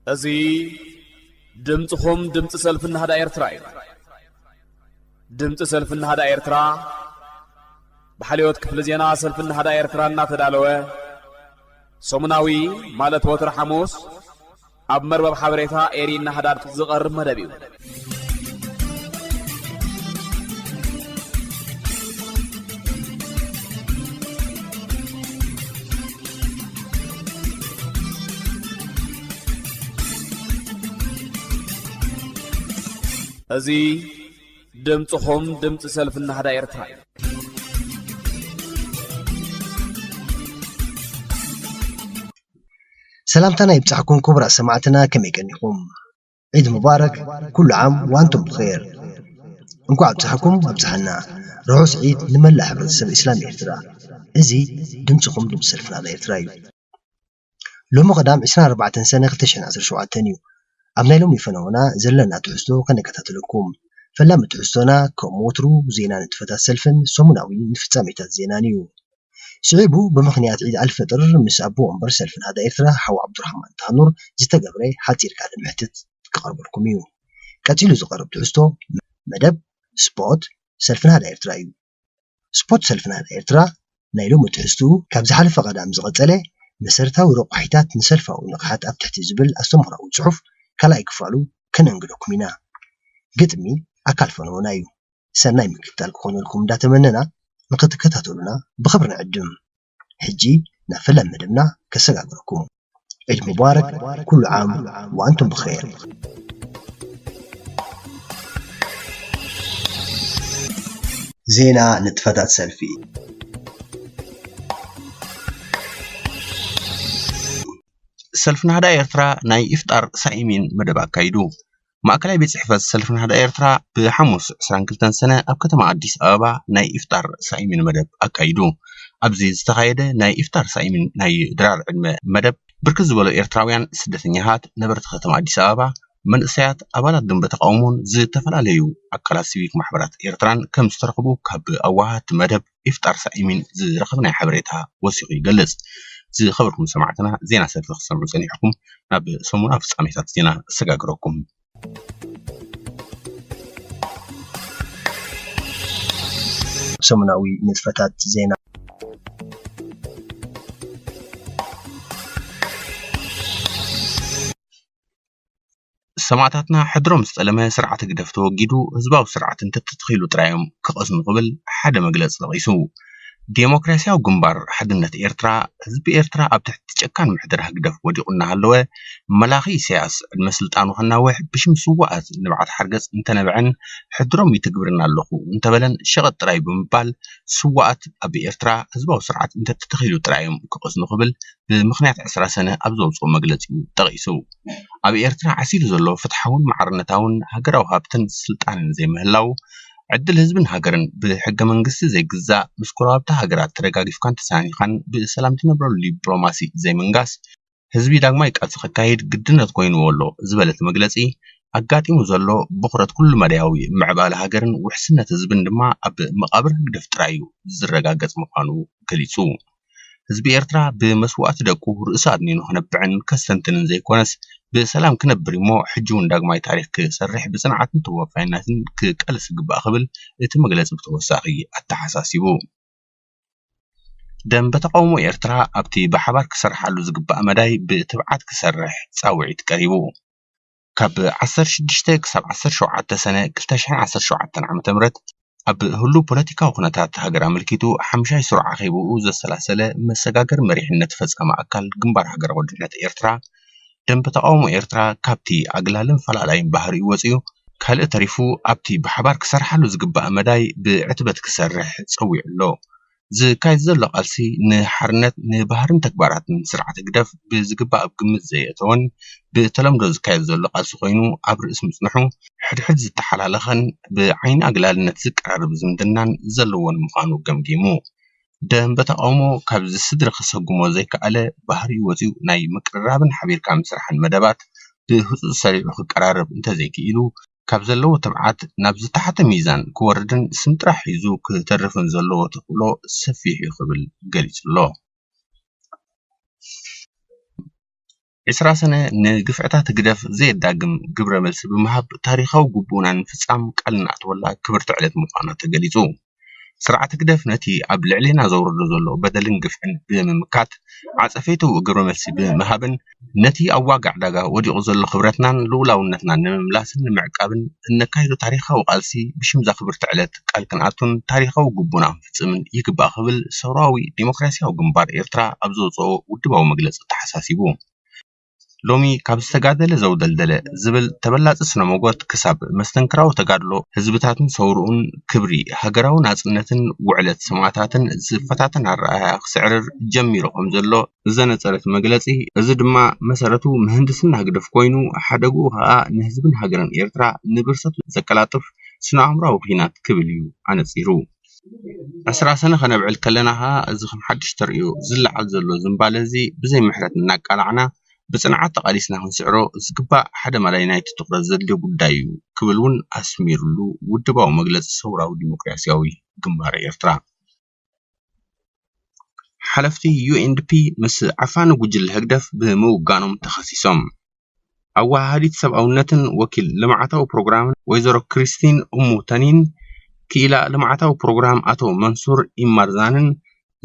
እዚ ድምፅኹም ድምፂ ሰልፊ ናህዳ ኤርትራ እዩ። ድምፂ ሰልፊ ናህዳ ኤርትራ ብሓልዮት ክፍሊ ዜና ሰልፊ ናህዳ ኤርትራ እናተዳለወ ሰሙናዊ፣ ማለት ወትሪ ሓሙስ፣ ኣብ መርበብ ሓበሬታ ኤሪ ናህዳ ዝቐርብ መደብ እዩ። እዚ ድምፅኹም ድምፂ ሰልፊ ናህዳ ኤርትራ እዩ። ሰላምታና ይብጻሕኩም ክቡራት ሰማዕትና፣ ከመይ ቀኒኹም? ዒድ ሙባረክ፣ ኩሉ ዓም ወኣንቱም ብኸይር። እንኳዕ ኣብጽሓኩም ኣብጽሓና። ርሑስ ዒድ ንመላእ ሕብረተሰብ እስላም ኤርትራ። እዚ ድምጽኹም ድምጺ ሰልፍና ኤርትራ እዩ። ሎሚ ቀዳም ዕስራን ኣርባዕተን ሰነ ክልተ ሽሕን ዓሰርተ ሸውዓተን እዩ። ኣብ ናይ ሎሚ ፈነወና ዘለና ትሕዝቶ ከነከታተለኩም። ፈላሚ ትሕዝቶና ከም ወትሩ ዜና ንጥፈታት ሰልፍን ሰሙናዊ ንፍጻሜታት ዜናን እዩ። ስዒቡ ብምኽንያት ዒድ ኣልፈጥር ምስ ኣቦ ወንበር ሰልፊ ናህዳ ኤርትራ ሓው ዓብዱራሕማን ታኑር ዝተገብረ ሓጺር ቃለ መሕትት ክቐርበልኩም እዩ። ቀጺሉ ዝቐርብ ትሕዝቶ መደብ ስፖት ሰልፊ ናህዳ ኤርትራ እዩ። ስፖት ሰልፊ ናህዳ ኤርትራ ናይ ሎሚ ትሕዝትኡ ካብ ዝሓለፈ ቀዳም ዝቐጸለ መሰረታዊ ረቋሒታት ንሰልፋዊ ንቕሓት ኣብ ትሕቲ ዝብል ኣስተምህሮኣዊ ጽሑፍ ካልኣይ ክፋሉ ከነንግደኩም ኢና። ግጥሚ ኣካል ፈነወና እዩ። ሰናይ ምክትታል ክኾነልኩም እንዳተመነና ንኽትከታተሉና ብኽብሪ ንዕድም። ሕጂ ናብ ፈላሚ መደብና ከሰጋግረኩም። ዒድ ሙባረክ፣ ኩሉ ዓም ወኣንቱም ብኸይር። ዜና ንጥፈታት ሰልፊ። ሰልፊ ናህዳ ኤርትራ ናይ ኢፍጣር ሳኢሚን መደብ ኣካይዱ። ማእከላይ ቤት ጽሕፈት ሰልፊ ናህዳ ኤርትራ ብሓሙስ ዕስራን ክልተን ሰነ ኣብ ከተማ ኣዲስ ኣበባ ናይ ኢፍጣር ሳኢሚን መደብ ኣካይዱ። ኣብዚ ዝተኻየደ ናይ ኢፍጣር ሳኢሚን ናይ ድራር ዕድመ መደብ ብርክት ዝበሉ ኤርትራውያን ስደተኛታት፣ ነበርቲ ከተማ ኣዲስ ኣበባ፣ መንእሰያት፣ ኣባላት ደንበ ተቃውሞን ዝተፈላለዩ ኣካላት ሲቪክ ማሕበራት ኤርትራን ከም ዝተረኽቡ ካብ ኣዋሃድቲ መደብ ኢፍጣር ሳኢሚን ዝረኸብናዮ ሓበሬታ ወሲኹ ይገልጽ። ዝኸበርኩም ሰማዕትና፣ ዜና ሰልፊ ክትሰምዑ ጸኒሕኩም፣ ናብ ሰሙናዊ ፍጻሜታት ዜና እሰጋግረኩም። ሰሙናዊ ንጥፈታት ዜና። ሰማእታትና ሕድሮም ዝጠለመ ስርዓት ህግደፍ ተወጊዱ ህዝባዊ ስርዓት እንተተተኺሉ ጥራይ እዮም ክቐስኑ ክብል ሓደ መግለጺ ጠቒሱ። ዴሞክራሲያዊ ግንባር ሓድነት ኤርትራ፣ ህዝቢ ኤርትራ ኣብ ትሕቲ ጨካን ምሕደራ ህግደፍ ወዲቑ እናሃለወ፣ መላኺ ኢሳያስ ዕድመ ስልጣኑ ከናውሕ ብሽም ስዉኣት ንብዓት ሓርገጽ እንተነበዐን፣ ሕድሮም ይትግብርን ኣለኹ እንተበለን ሸቐጥ ጥራይ ብምባል፣ ስዉኣት ኣብ ኤርትራ ህዝባዊ ስርዓት እንተተተኺሉ ጥራይ እዮም ክቐስኑ ክብል ብምኽንያት ዕስራ ሰነ ኣብ ዘውጽኦ መግለጺኡ ጠቒሱ። ኣብ ኤርትራ ዓሲሉ ዘሎ ፍትሓውን ማዕርነታውን ሃገራዊ ሃብትን ስልጣንን ዘይምህላው፣ ዕድል ህዝብን ሃገርን ብሕገ መንግስቲ ዘይግዛእ፣ ምስ ጎረባብቲ ሃገራት ተደጋጊፍካን ተሰናኒኻን ብሰላም ትነብረሉ ዲፕሎማሲ ዘይምንጋስ፣ ህዝቢ ዳግማይ ቃልሲ ከካይድ ግድነት ኮይንዎ ኣሎ ዝበለ እቲ መግለጺ፣ ኣጋጢሙ ዘሎ ብኹረት ኩሉ መዳያዊ ምዕባለ ሃገርን ውሕስነት ህዝብን ድማ ኣብ መቓብር ህግደፍ ጥራይ እዩ ዝረጋገጽ ምዃኑ ገሊጹ። ህዝቢ ኤርትራ ብመስዋእቲ ደቁ ርእሱ ኣድኒኑ ክነብዕን ከስተንትንን ዘይኮነስ፣ ብሰላም ክነብር እሞ፣ ሕጂ እውን ዳግማይ ታሪኽ ክሰርሕ ብጽንዓትን ተወፋይነትን ክቃለስ ይግባእ ክብል እቲ መግለጺ ብተወሳኺ ኣተሓሳሲቡ። ደንበ ተቃውሞ ኤርትራ ኣብቲ ብሓባር ክሰርሓሉ ዝግባእ መዳይ ብትብዓት ክሰርሕ ጻውዒት ቀሪቡ። ካብ ዓሰርተ ሽዱሽተ ክሳብ ዓሰርተ ሸውዓተ ሰነ ክልተ ሽሕን ዓሰርተ ሸውዓተን ዓመተ ምህረት ኣብ ህሉው ፖለቲካዊ ኩነታት ሃገር ኣመልኪቱ ሓምሻይ ስሩዕ ኣኼብኡ ዘሰላሰለ መሰጋገሪ መሪሕነት ፈጻሚ ኣካል ግንባር ሃገራዊ ድሕነት ኤርትራ፣ ደንበ ተቃውሞ ኤርትራ ካብቲ ኣግላልን ፈላላይን ባህሪኡ ወጺኡ፣ ካልእ ተሪፉ ኣብቲ ብሓባር ክሰርሓሉ ዝግባእ መዳይ ብዕትበት ክሰርሕ ጸዊዑ ኣሎ። ዝካየድ ዘሎ ቃልሲ ንሓርነት፣ ንባህርን ተግባራትን ስርዓት ህግደፍ ብዝግባእ ኣብ ግምት ዘየእተወን ብተለምዶ ዝካየድ ዘሎ ቃልሲ ኮይኑ ኣብ ርእሲ ምጽንሑ፣ ሕድሕድ ዝተሓላለኸን ብዓይኒ ኣግላልነት ዝቀራረብ ዝምድናን ዘለዎን ምዃኑ ገምጊሙ። ደንበ ተቃውሞ ካብዚ ስድሪ ክሰጉሞ ዘይከኣለ ባህሪኡ ወጺኡ ናይ ምቅርራብን ሓቢርካ ምስራሕን መደባት ብህጹጽ ሰሪዑ ክቀራረብ እንተዘይክኢሉ፣ ካብ ዘለዎ ትብዓት ናብ ዝተሓተ ሚዛን ክወርድን ስም ጥራሕ ሒዙ ክተርፍን ዘለዎ ተኽእሎ ሰፊሕ እዩ ክብል ገሊጹ ኣሎ። ዕስራ ሰነ ንግፍዕታት ህግደፍ ዘየዳግም ግብረ መልሲ ብምሃብ ታሪኻዊ ግቡእና ንምፍጻም ቃል እናኣተወላ ክብርቲ ዕለት ምዃና ተገሊጹ። ስርዓት ህግደፍ ነቲ ኣብ ልዕሌና ዘውርዶ ዘሎ በደልን ግፍዕን ብምምካት ዓጸፌታዊ ግብረ መልሲ ብምሃብን ነቲ ኣብ ዋጋ ዕዳጋ ወዲቑ ዘሎ ክብረትናን ልኡላውነትናን ንምምላስን ንምዕቃብን እነካይዶ ታሪኻዊ ቃልሲ ብሽምዛ ክብርቲ ዕለት ቃል ክንኣቱን ታሪኻዊ ግቡእና ክንፍጽምን ይግባእ ክብል ሰውራዊ ዲሞክራሲያዊ ግንባር ኤርትራ ኣብ ዘውጽኦ ውድባዊ መግለጺ ተሓሳሲቡ። ሎሚ ካብ ዝተጋደለ ዘውደልደለ ዝብል ተበላጺ ስነ-መጎት ክሳብ መስተንክራዊ ተጋድሎ ህዝብታትን ሰውርኡን ክብሪ ሃገራዊ ናጽነትን ውዕለት ሰማእታትን ዝፈታተን ኣረኣእያ ክስዕርር ጀሚሩ ከም ዘሎ ዘነጸረ እቲ መግለጺ፣ እዚ ድማ መሰረቱ ምህንድስና ህግደፍ ኮይኑ ሓደግኡ ከኣ ንህዝብን ሃገርን ኤርትራ ንብርሰቱ ዘቀላጥፍ ስነ-ኣእምሮኣዊ ኲናት ክብል እዩ ኣነጺሩ። ዕስራ ሰነ ከነብዕል ከለና ከኣ እዚ ከም ሓድሽ ተርእዮ ዝለዓል ዘሎ ዝንባለ እዚ ብዘይ ምሕረት እናቃላዕና ብጽንዓት ተቓሊስና ክንስዕሮ ዝግባእ ሓደ ማላይ ናይቲ ትኹረት ዘድልዮ ጉዳይ እዩ ክብል እውን ኣስሚሩሉ ውድባዊ መግለጺ ሰውራዊ ዲሞክራሲያዊ ግንባር ኤርትራ። ሓለፍቲ ዩ ኤን ዲ ፒ ምስ ዓፋኒ ጉጅለ ህግደፍ ብምውጋኖም ተኸሲሶም። ኣወሃሃዲት ሰብኣውነትን ወኪል ልምዓታዊ ፕሮግራምን ወይዘሮ ክሪስቲን እሙ ተኒን ክኢላ ልምዓታዊ ፕሮግራም ኣቶ መንሱር ኢማርዛንን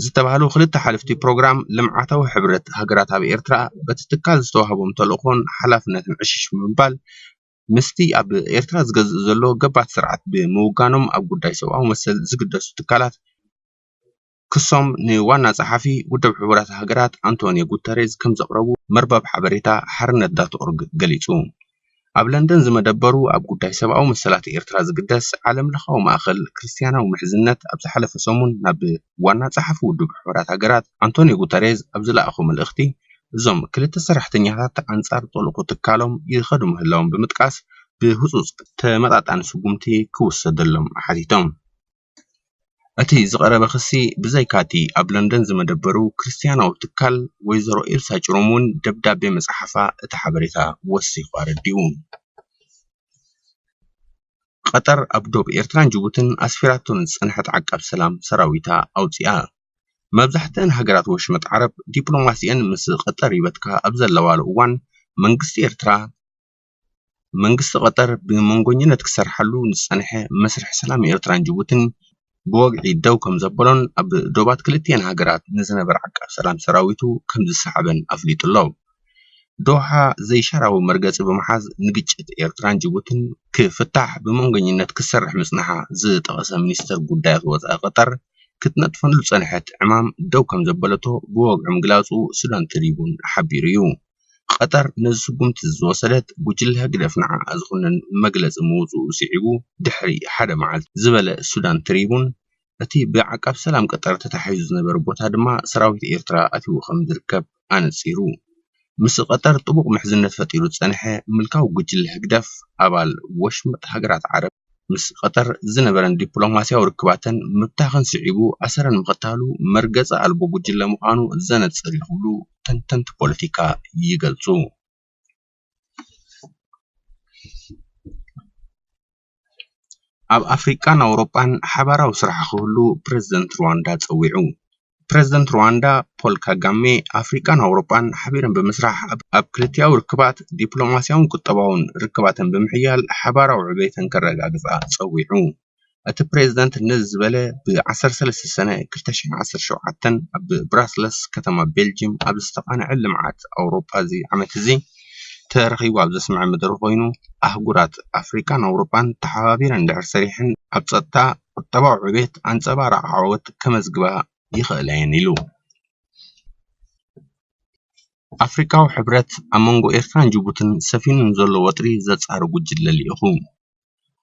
ዝተባህሉ ክልተ ሓለፍቲ ፕሮግራም ልምዓታዊ ሕብረት ሃገራት ኣብ ኤርትራ በቲ ትካል ዝተዋህቦም ተልእኾን ሓላፍነትን ዕሽሽ ብምባል ምስቲ ኣብ ኤርትራ ዝገዝእ ዘሎ ገባቲ ስርዓት ብምውጋኖም ኣብ ጉዳይ ሰብኣዊ መሰል ዝግደሱ ትካላት ክሶም ንዋና ጸሓፊ ውድብ ሕቡራት ሃገራት ኣንቶኒዮ ጉተሬዝ ከም ዘቕረቡ መርበብ ሓበሬታ ሓርነት ዳት ኦርግ ገሊጹ። ኣብ ለንደን ዝመደበሩ ኣብ ጉዳይ ሰብኣዊ መሰላት ኤርትራ ዝግደስ ዓለም ለኻዊ ማእኸል ክርስትያናዊ ምሕዝነት ኣብ ዝሓለፈ ሰሙን ናብ ዋና ጸሓፊ ውድብ ሕቡራት ሃገራት ኣንቶኒዮ ጉተሬዝ ኣብ ዝለኣኾ መልእኽቲ እዞም ክልተ ሰራሕተኛታት ኣንጻር ተልእኾ ትካሎም ይኸዱ ምህላዎም ብምጥቃስ ብህጹጽ ተመጣጣኒ ስጉምቲ ክውሰደሎም ሓቲቶም። እቲ ዝቐረበ ክሲ ብዘይካ'ቲ ኣብ ለንደን ዝመደበሩ ክርስትያናዊ ትካል ወይዘሮ ኤልሳ ጭሮም እውን ደብዳቤ ምጽሓፋ እቲ ሓበሬታ ወሲኹ ኣረዲኡ። ቀጠር ኣብ ዶብ ኤርትራን ጅቡትን ኣስፊራቶ ንዝጸንሐት ዓቃብ ሰላም ሰራዊታ ኣውጺኣ። መብዛሕትአን ሃገራት ወሽመጥ ዓረብ ዲፕሎማሲአን ምስ ቀጠር ይበትካ ኣብ ዘለዋሉ እዋን መንግስቲ ኤርትራ መንግስቲ ቀጠር ብመንጎኝነት ክሰርሓሉ ንዝጸንሐ መስርሕ ሰላም ኤርትራን ጅቡትን ብወግዒ ደው ከም ዘበሎን ኣብ ዶባት ክልቲኤን ሃገራት ንዝነበረ ዓቃብ ሰላም ሰራዊቱ ከም ዝሰሓበን ኣፍሊጡ ኣሎ። ዶሓ ዘይሻራዊ መርገጺ ብምሓዝ ንግጭት ኤርትራን ጅቡትን ክፍታሕ ብመንጎኝነት ክሰርሕ ምጽንሓ ዝጠቐሰ ሚኒስተር ጉዳያት ወጻኢ ቀጠር ክትነጥፈሉ ዝጸንሐት ዕማም ደው ከም ዘበለቶ ብወግዒ ምግላጹ ሱዳን ትሪቡን ሓቢሩ እዩ። ቀጠር ነዚ ስጉምቲ ዝወሰደት ጉጅለ ህግደፍ ንዓኣ ዝኹንን መግለጺ ምውጽኡ ስዒቡ ድሕሪ ሓደ መዓልቲ ዝበለ ሱዳን ትሪቡን እቲ ብዓቃብ ሰላም ቀጠር ተታሒዙ ዝነበረ ቦታ ድማ ሰራዊት ኤርትራ ኣትይዎ ከም ዝርከብ ኣነጺሩ። ምስ ቀጠር ጥቡቕ ምሕዝነት ፈጢሩ ዝጸንሐ ምልካዊ ጉጅለ ህግደፍ ኣባል ወሽመጥ ሃገራት ዓረብ ምስ ቀጠር ዝነበረን ዲፕሎማስያዊ ርክባተን ምብታኽን ስዒቡ ኣሰረን ምኽታሉ መርገጺ ኣልቦ ጉጅለ ምዃኑ ዘነጽር እዩ ክብሉ ተንተንቲ ፖለቲካ ይገልጹ። ኣብ ኣፍሪቃን ኣውሮጳን ሓባራዊ ስራሕ ክህሉ ፕረዚደንት ሩዋንዳ ጸዊዑ። ፕረዚደንት ሩዋንዳ ፖል ካጋሜ ኣፍሪቃን ኣውሮጳን ሓቢረን ብምስራሕ ኣብ ክልቲኣዊ ርክባት ዲፕሎማስያውን ቁጠባውን ርክባተን ብምሕያል ሓባራዊ ዕቤተን ከረጋግጻ ጸዊዑ። እቲ ፕሬዝዳንት ነዚ ዝበለ ብ ዓሰርተ ሰለስተ ሰነ ክልተ ሽሕን ዓሰርተ ሸውዓተን ኣብ ብራስለስ ከተማ ቤልጅም ኣብ ዝተቓንዐ ልምዓት ኣውሮፓ እዚ ዓመት እዚ ተረኺቡ ኣብ ዘስምዐ መደረ ኮይኑ ኣህጉራት ኣፍሪቃን ኣውሮፓን ተሓባቢረን እንድሕር ሰሪሐን ኣብ ጸጥታ ቁጠባዊ ዕቤት ኣንጸባራቂ ዓወት ከመዝግባ ይኽእላ እየን ኢሉ። ኣፍሪቃዊ ሕብረት ኣብ መንጎ ኤርትራን ጅቡትን ሰፊኑ ንዘሎ ወጥሪ ዘጻሪ ጉጅለ ልኢኹ።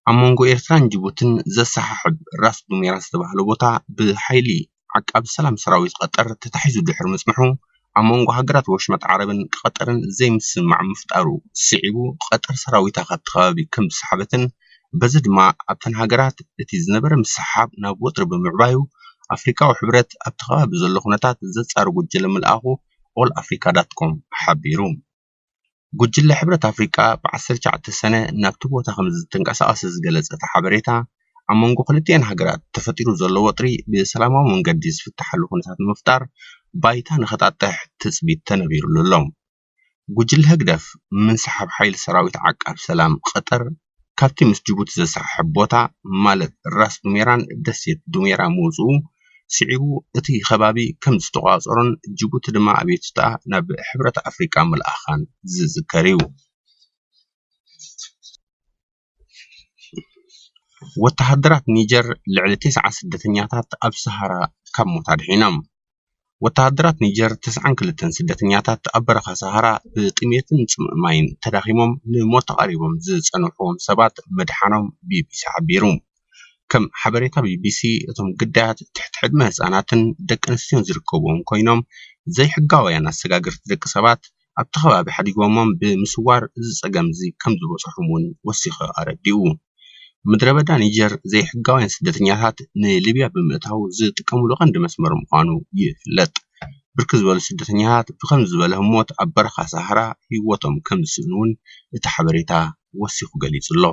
ኣብ መንጎ ኤርትራን ጅቡትን ዘሰሓሕብ ራስ ዱሜራ ዝተባህለ ቦታ ብሓይሊ ዓቃቢ ሰላም ሰራዊት ቀጠር ተታሒዙ ድሕሪ ምጽንሑ ኣብ መንጎ ሃገራት ወሽመጥ ዓረብን ቀጠርን ዘይምስምማዕ ምፍጣሩ ስዒቡ ቀጠር ሰራዊታ ካብቲ ከባቢ ከም ዝሰሓበትን በዚ ድማ ኣብተን ሃገራት እቲ ዝነበረ ምስሕሓብ ናብ ወጥሪ ብምዕባዩ ኣፍሪቃዊ ሕብረት ኣብቲ ከባቢ ዘሎ ኩነታት ዘጻሪ ጉጅለ ምልኣኹ ኦል ኣፍሪካ ዳት ኮም ሓቢሩ። ጉጅለ ሕብረት ኣፍሪቃ ብ ዓሰርተ ትሽዓተ ሰነ ናብቲ ቦታ ከም ዝተንቀሳቐሰ ዝገለጸ እቲ ሓበሬታ ኣብ መንጎ ክልቲኤን ሃገራት ተፈጢሩ ዘሎ ወጥሪ ብሰላማዊ መንገዲ ዝፍተሓሉ ኩነታት ንምፍጣር ባይታ ንኸጣጥሕ ትጽቢት ተነቢሩሉ ኣሎ። ጉጅለ ህግደፍ ምንስሓብ ሓይሊ ሰራዊት ዓቃብ ሰላም ቀጠር ካብቲ ምስ ጅቡቲ ዘሰሓሕብ ቦታ፣ ማለት ራስ ዱሜራን ደሴት ዱሜራ ምውፅኡ ስዒቡ፣ እቲ ከባቢ ከም ዝተቋፀሮን ጅቡቲ ድማ ኣቤቱታ ናብ ሕብረት ኣፍሪቃ ምልኣኻን ዝዝከር እዩ። ወተሃደራት ኒጀር ልዕሊ ተስዓ ስደተኛታት ኣብ ሰሃራ ካብ ሞት ኣድሒኖም። ወተሃደራት ኒጀር ተስዓን ክልተን ስደተኛታት ኣብ በረኻ ሰሃራ ብጥሜትን ጽምእ ማይን ተዳኺሞም ንሞት ተቓሪቦም ዝጸንሕዎም ሰባት ምድሓኖም ቢቢሲ ሓቢሩ። ከም ሓበሬታ ቢቢሲ፣ እቶም ግዳያት ትሕቲ ዕድመ ህጻናትን ደቂ ኣንስትዮን ዝርከብዎም ኮይኖም፣ ዘይሕጋውያን ኣሰጋገርቲ ደቂ ሰባት ኣብቲ ከባቢ ሓዲጎሞም ብምስዋር እዚ ጸገም እዚ ከም ዝበጽሖም እውን ወሲኹ ኣረዲኡ። ምድረ በዳ ኒጀር ዘይሕጋውያን ስደተኛታት ንሊብያ ብምእታው ዝጥቀምሉ ቀንዲ መስመር ምዃኑ ይፍለጥ። ብርክት ዝበሉ ስደተኛታት ብኸምዚ ዝበለ ህሞት ኣብ በረኻ ሰሃራ ህይወቶም ከም ዝስእኑ እውን እቲ ሓበሬታ ወሲኹ ገሊጹ ኣሎ።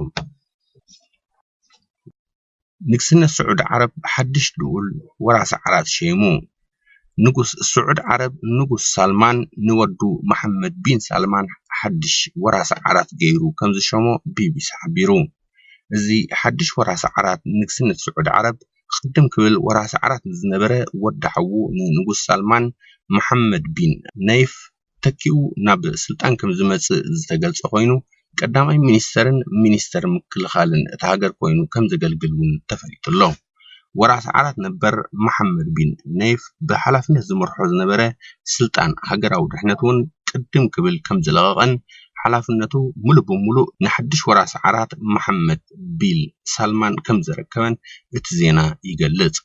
ንግስነት ስዑድ ዓረብ ሓድሽ ልኡል ወራሲ ዓራት ሸይሙ። ንጉስ ስዑድ ዓረብ ንጉስ ሳልማን ንወዱ መሓመድ ቢን ሳልማን ሓድሽ ወራሲ ዓራት ገይሩ ከም ዝሸሞ ቢቢሲ ሓቢሩ። እዚ ሓድሽ ወራሲ ዓራት ንግስነት ስዑድ ዓረብ፣ ቅድም ክብል ወራሲ ዓራት ዝነበረ ወዲ ሓዉ ንንጉስ ሳልማን፣ መሓመድ ቢን ነይፍ፣ ተኪኡ ናብ ስልጣን ከም ዝመጽእ ዝተገልጸ ኮይኑ፣ ቀዳማይ ሚኒስተርን ሚኒስተር ምክልኻልን እታ ሃገር ኮይኑ ከም ዘገልግል እውን ተፈሊጡ ኣሎ። ወራሲ ዓራት ነበር መሓመድ ቢን ነይፍ ብሓላፍነት ዝመርሖ ዝነበረ ስልጣን ሃገራዊ ድሕነት እውን ቅድም ክብል ከም ዝለቐቐን፣ ሓላፍነቱ ሙሉእ ብሙሉእ ንሓድሽ ወራሲ ዓራት መሓመድ ቢል ሳልማን ከም ዘረከበን እቲ ዜና ይገልጽ።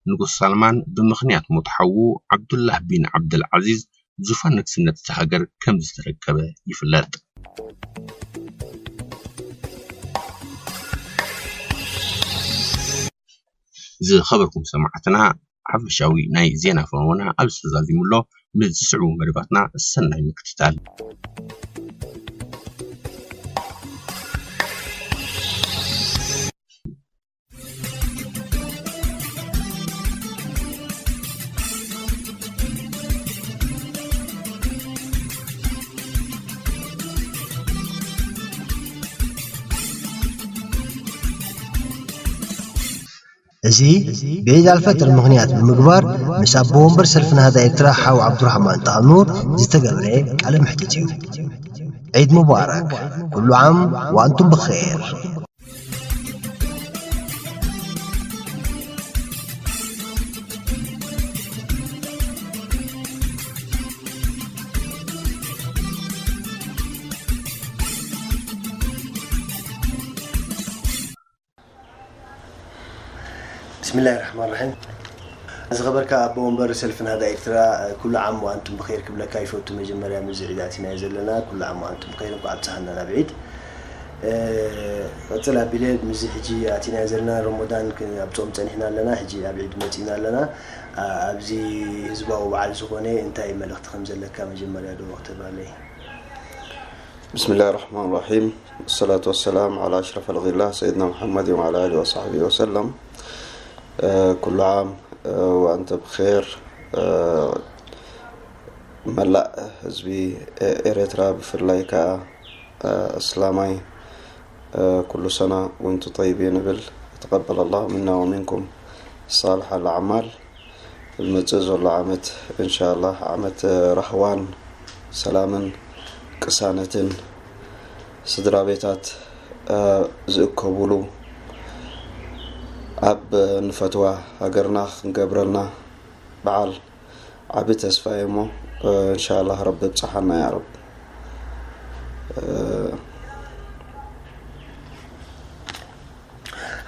ንጉስ ሳልማን ብምኽንያት ሞት ሓዉ ዓብዱላህ ቢን ዓብደል ዓዚዝ ዙፋን ንግስነት እታ ሃገር ከም ዝተረከበ ይፍለጥ። ዝኸበርኩም ሰማዕትና፣ ሓፈሻዊ ናይ ዜና ፈነወና ኣብዚ ተዛዚሙ ኣሎ። ምስ ዝስዕቡ መደባትና ሰናይ ምክትታል። እዚ ብዒድ ኣልፈጥር ምኽንያት ብምግባር ምስ ኣቦ ወንበር ሰልፊ ናህዳ ኤርትራ ሓው ዓብዱራህማን ጠቕኑር ዝተገብረ ቃለ መሕትት እዩ። ዒድ ሙባረክ፣ ኩሉ ዓም ወኣንቱም ብኸይር። ብስሚላሂ ራሕማን ራሒም። ዝኸበርካ ኣቦ ወንበር ሰልፊ ናህዳ ኤርትራ፣ ኩሉ ዓም ወኣንቱም ብኸይር ክብለካ ይፈቱ። መጀመርያ ምስዚ ዒድ ኣቲናዮ ዘለና፣ ኩሉ ዓም ወኣንቱም ብኸይር፣ እንኳዕ ኣብጽሓና ናብ ዒድ። እ፣ ቅጽል ኣቢለ ምስዚ ሕጂ ኣቲናዮ ዘለና ረመዳን ክ-፣ ኣብ ጾም ጸኒሕና ኣለና፣ ሕጂ ኣብ ዒድ መጺእና ኣለና። ኣ-፣ ኣብዚ ህዝባዊ በዓል ዝኾነ እንታይ መልእኽቲ ከም ዘለካ መጀመርያ ዶ ክተብራለይ? بسم الله الرحمن الرحيم. والصلاة والسلام على أشرف خلق الله سيدنا محمد وعلى آله وصحبه وسلم. آه، كل عام، آه، وأنت بخير. آه، መላእ ህዝቢ ኤርትራ ብፍላይ ከኣ ኣስላማይ ኩሉ ሰና ወንቱ ጠይብ ንብል። ተቀበለ ላሁ ምና ወሚንኩም ሳልሕ ኣልኣዕማል። ዝመጽእ ዘሎ ዓመት እንሻላህ ዓመት ራህዋን ሰላምን ቅሳነትን ስድራ ቤታት ዝእከቡሉ ኣብ ንፈትዋ ሃገርና ክንገብረልና በዓል ዓቢ ተስፋ እየ እሞ፣ እ፣ እንሻላህ ረቢ ኣብጽሓና ያ ረብ። እ፣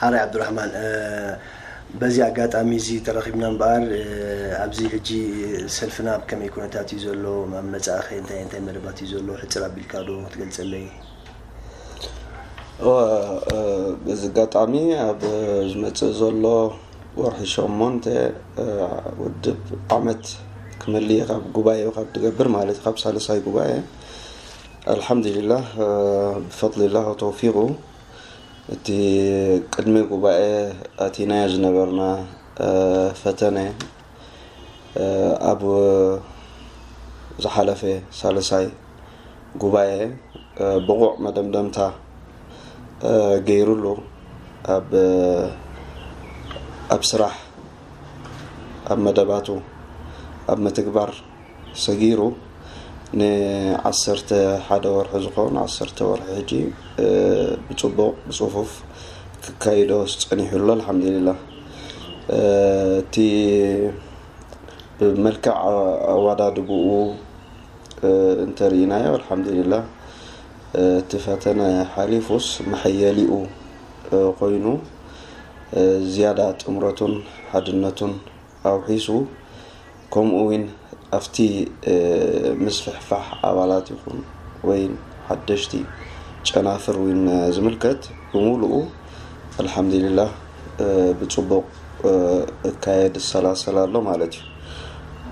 ሓራይ ዓብዱራሕማን፣ እ፣ በዚ ኣጋጣሚ እዚ ተረኺብና እምበኣር፣ እ፣ ኣብዚ ሕጂ ሰልፍና ኣብ ከመይ ኩነታት እዩ ዘሎ? ኣብ መጻኢኸ እንታይ እንታይ መደባት እዩ ዘሎ? ሕጽር ኣቢልካ ዶ ክትገልጸለይ? እወ፣ እ፣ በዚ ኣጋጣሚ ኣብ ዝመጽእ ዘሎ ወርሒ ሸሞንተ፣ እ፣ ውድብ ዓመት ክመሊ እየ፣ ካብ ጉባኤኡ ካብ ትገብር ማለት እዩ፣ ካብ ሳልሳይ ጉባኤ። ኣልሓምዱሊላህ፣ እ፣ ብፈድሊላህ ወተውፊቁ እቲ ቅድሚ ጉባኤ ኣቲናዮ ዝነበርና፣ እ፣ ፈተነ፣ እ፣ ኣብ ዝሓለፈ ሳልሳይ ጉባኤ ብቑዕ መደምደምታ ገይሩሉ ኣብ ኣብ ስራሕ ኣብ መደባቱ ኣብ ምትግባር ሰጊሩ ንዓሰርተ ሓደ ወርሒ ዝኸውን ዓሰርተ ወርሒ ሕጂ ብፅቡቕ ብፅፉፍ ክካይዶ ፀኒሑ ኣሎ። ኣልሓምዱሊላ እቲ ብመልክዕ ኣዋዳድብኡ እንተርኢናዮ ኣልሓምዱሊላ እቲ ፈተነ ሓሊፉስ መሐየሊኡ ኮይኑ ዝያዳ ጥምረቱን ሓድነቱን ኣውሒሱ ከምኡ እውን ኣብቲ ምስፍሕፋሕ ኣባላት ይኹን ወይ ሓደሽቲ ጨናፍር እውን ዝምልከት ብምሉኡ ኣልሓምዱሊላ ብፅቡቕ እካየድ ዝሰላሰል ኣሎ ማለት እዩ።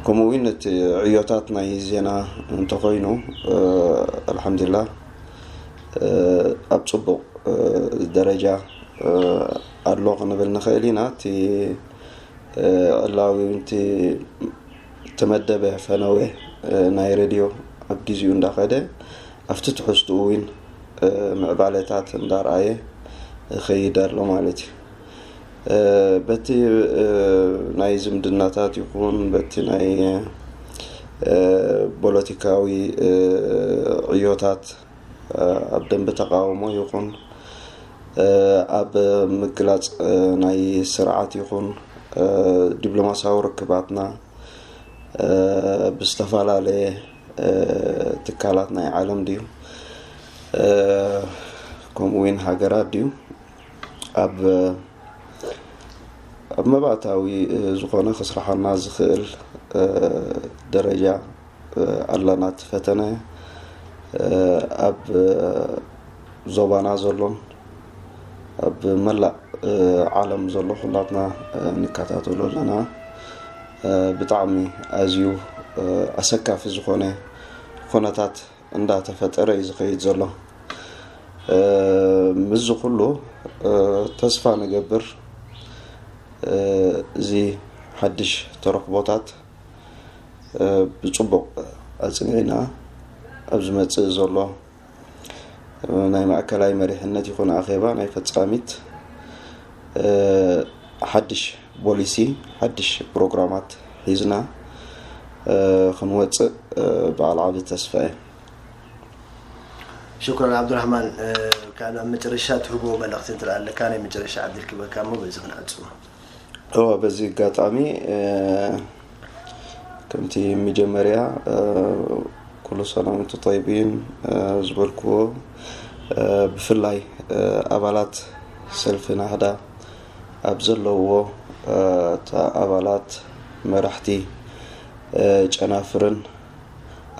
ከምኡ እውን እቲ ዕዮታት ናይ ዜና እንተኾይኑ ኣልሓምዱሊላ ኣብ ፅቡቕ ደረጃ ኣሎ ክንብል ንኽእል ኢና። እቲ ዕላዊ እቲ ተመደበ ፈነወ ናይ ሬድዮ ኣብ ግዜኡ እንዳኸደ ኣብቲ ትሕዝትኡ እውን ምዕባለታት እንዳርኣየ ይኸይድ ኣሎ ማለት እዩ። በቲ ናይ ዝምድናታት ይኹን በቲ ናይ ፖለቲካዊ ዕዮታት ኣብ ደንበ ተቃውሞ ይኹን ኣብ ምግላፅ ናይ ስርዓት ይኹን ዲፕሎማሲያዊ ርክባትና ብዝተፈላለየ ትካላት ናይ ዓለም ድዩ ከምኡ እውን ሃገራት ድዩ ኣብ ኣብ መባእታዊ ዝኾነ ክስራሓና ዝኽእል ደረጃ ኣለና። እቲ ፈተነ ኣብ ዞባና ዘሎን ኣብ መላእ ዓለም ዘሎ ኩላትና ንከታተሎ ኣለና። ብጣዕሚ ኣዝዩ ኣሰካፊ ዝኾነ ኩነታት እንዳተፈጠረ እዩ ዝኸይድ ዘሎ። ምስዚ ኩሉ ተስፋ ንገብር እዚ ሓድሽ ተረኽቦታት ብፅቡቕ ኣፅኒዕና ኣብ ዝመፅእ ዘሎ ናይ ማእከላይ መሪሕነት ይኹን ኣኼባ ናይ ፈፃሚት ሓድሽ ፖሊሲ ሓድሽ ፕሮግራማት ሒዝና ክንወፅእ በዓል ዓቢ ተስፋ እየ። ሽኩራን ዓብዱራሕማን። ካብ መጨረሻ ትህቦ መልእኽቲ እንተ ኣለካ ናይ መጨረሻ ዕድል ክበካ እሞ በዚ ክንዕፅሞ። እወ በዚ ኣጋጣሚ ከምቲ መጀመርያ ኩሉ ሰላም እንቱ ጠይቢን ዝበልክዎ ብፍላይ ኣባላት ሰልፊ ናህዳ ኣብ ዘለውዎ ኣባላት መራሕቲ ጨናፍርን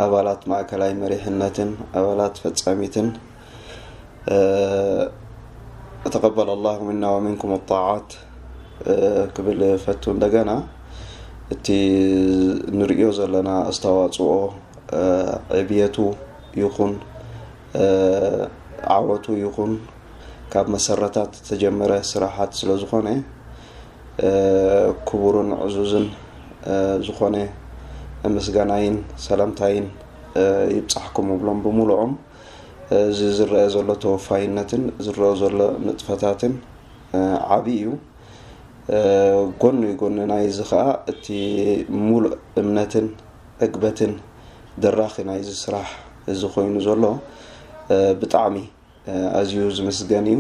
ኣባላት ማእከላይ መሪሕነትን ኣባላት ፈጻሚትን ተቀበለ ላሁ ሚና ወሚንኩም ጣዓት ክብል ፈቱ። እንደገና እቲ ንርእዮ ዘለና ኣስተዋፅኦ ዕብየቱ ይኹን ዓወቱ ይኹን ካብ መሰረታት ዝተጀመረ ስራሓት ስለ ዝኾነ ክቡርን ዕዙዝን ዝኾነ ምስጋናይን ሰላምታይን ይብፃሕኩም እብሎም ብምሉኦም። እዚ ዝረአ ዘሎ ተወፋይነትን ዝረአ ዘሎ ንጥፈታትን ዓብዪ እዩ። ጎኒ ጎኒ ናይዚ ከዓ እቲ ሙሉእ እምነትን ዕግበትን ደራኺ ናይዚ ስራሕ እዚ ኮይኑ ዘሎ ብጣዕሚ ኣዝዩ ዝምስገን እዩ።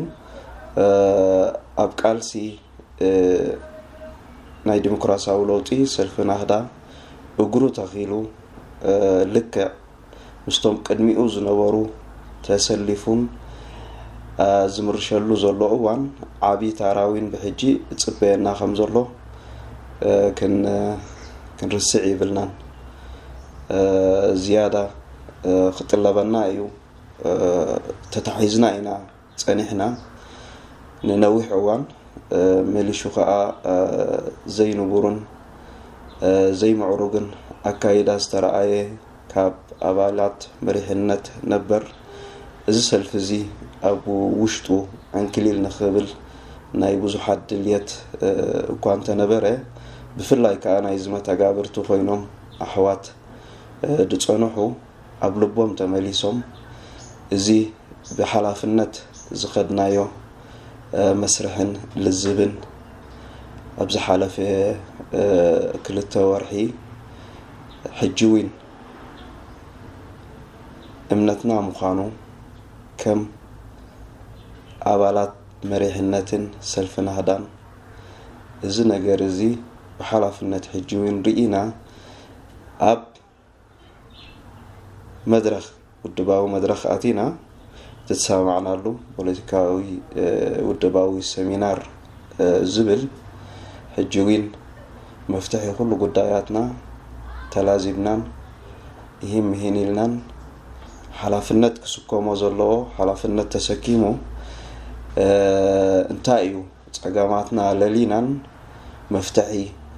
ኣብ ቃልሲ ናይ ዲሞክራሲያዊ ለውጢ ሰልፊ ናህዳ እግሩ ተኺሉ ልክዕ ምስቶም ቅድሚኡ ዝነበሩ ተሰሊፉን ዝምርሸሉ ዘሎ እዋን ዓብዪ ታራዊን ብሕጂ እፅበየና ከም ዘሎ ክንርስዕ ይብልናን ዝያዳ ክጥለበና እዩ። ተታሒዝና ኢና ፀኒሕና ንነዊሕ እዋን። መሊሹ ከዓ ዘይንቡርን ዘይምዕሩግን ኣካይዳ ዝተረኣየ ካብ ኣባላት መሪሕነት ነበር። እዚ ሰልፊ እዚ ኣብ ውሽጡ ዕንክሊል ንኽብል ናይ ብዙሓት ድልየት እኳ እንተነበረ፣ ብፍላይ ከዓ ናይዚ መተጋብርቲ ኮይኖም ኣሕዋት ዝፀንሑ ኣብ ልቦም ተመሊሶም፣ እዚ ብሓላፍነት ዝኸድናዮ መስርሕን ልዝብን ኣብ ዝሓለፈ ክልተ ወርሒ ሕጂ እውን እምነትና ምዃኑ ከም ኣባላት መሪሕነትን ሰልፊ ናህዳን እዚ ነገር እዚ ብሓላፍነት ሕጂ እውን ርኢና ኣብ መድረኽ ውድባዊ መድረኽ ኣቲና ዝተሰማማዕናሉ ፖለቲካዊ ውድባዊ ሰሚናር ዝብል ሕጂ እውን መፍትሒ ኩሉ ጉዳያትና ተላዚብናን ይህን ምሂን ኢልናን ሓላፍነት ክስከሞ ዘለዎ ሓላፍነት ተሰኪሙ እንታይ እዩ ጸገማትና ለሊናን መፍትሒ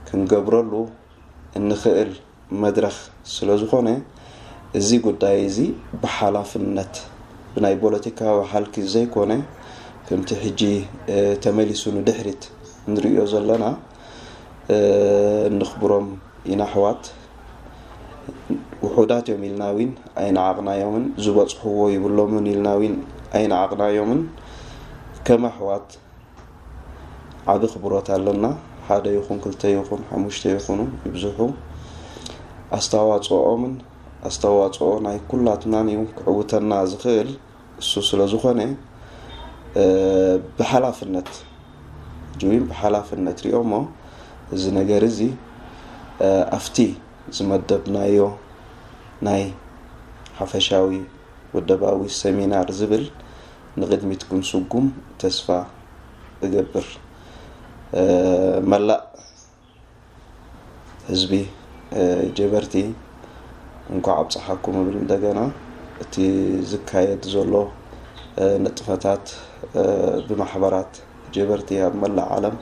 ክንገብረሉ እንኽእል መድረኽ ስለ ዝኾነ እዚ ጉዳይ እዚ ብሓላፍነት ብናይ ፖለቲካዊ ሓልኪ ዘይኮነ ከምቲ ሕጂ ተመሊሱ ንድሕሪት ንርእዮ ዘለና እንኽብሮም ኢና ኣሕዋት። ውሑዳት እዮም ኢልና እውን ኣይነዓቕናዮምን ዝበፅሕዎ ይብሎምን ኢልና እውን ኣይነዓቕናዮምን። ከም ኣሕዋት ዓቢ ክብሮት ኣለና። ሓደ ይኹን ክልተ ይኹን ሓሙሽተ ይኹኑ ይብዝሑ ኣስተዋፅኦምን ኣስተዋፅኦ ናይ ኩላትናን እዩ ክዕውተና ዝኽእል። እሱ ስለ ዝኾነ ብሓላፍነት ሕጂ እውን ብሓላፍነት ሪኦሞ እዚ ነገር እዚ ኣብቲ ዝመደብናዮ ናይ ሓፈሻዊ ውደባዊ ሰሚናር ዝብል ንቕድሚት ክንስጉም ተስፋ እገብር። መላእ ህዝቢ ጀበርቲ እንኳዕ ኣብፀሓኩም እብል። እንደገና እቲ ዝካየድ ዘሎ ንጥፈታት ብማሕበራት ጀበርቲ ኣብ መላእ ዓለም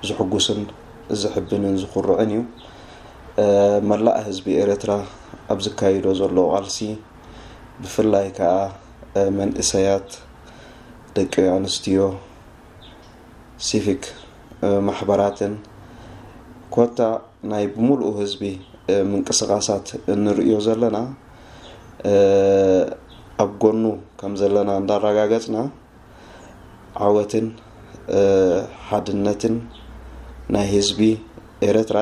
ዝሕጉስን ዝሕብንን ዝኩርዕን እዩ። መላእ ህዝቢ ኤርትራ ኣብ ዝካይዶ ዘሎ ቃልሲ ብፍላይ ከዓ መንእሰያት፣ ደቂ ኣንስትዮ፣ ሲቪክ ማሕበራትን ኮታ ናይ ብምሉኡ ህዝቢ ምንቅስቃሳት እንርእዮ ዘለና ኣብ ጎኑ ከም ዘለና እንዳረጋገጽና ዓወትን ሓድነትን ናይ ህዝቢ ኤርትራ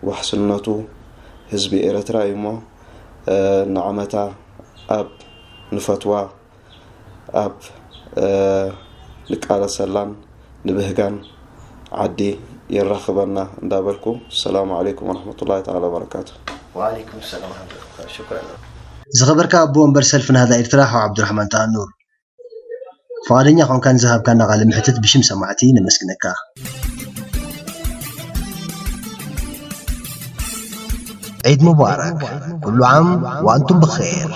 ዋሕስነቱ ህዝቢ ኤርትራ እዩ እሞ ንዓመታ ኣብ ንፈትዋ ኣብ ንቃለሰላን ንብህጋን ዓዲ የራኽበና እንዳበልኩ ሰላሙ ዓለይኩም ወረሕመቱላሂ ተዓላ ወበረካቱ። وعليكم السلام ورحمة الله شكرا ዝኸበርካ ኣቦ ወንበር ሰልፊ ናህዳ ኤርትራ ሓው ዓብዱራሕማን ጠሃኑር፣ ፍቓደኛ ኾንካ ንዝሃብካና ቃለ መሕትት ብሽም ሰማዕቲ ነመስግነካ። ዒድ ሙባረክ ኩሉ ዓም ወኣንቱም ብኼር።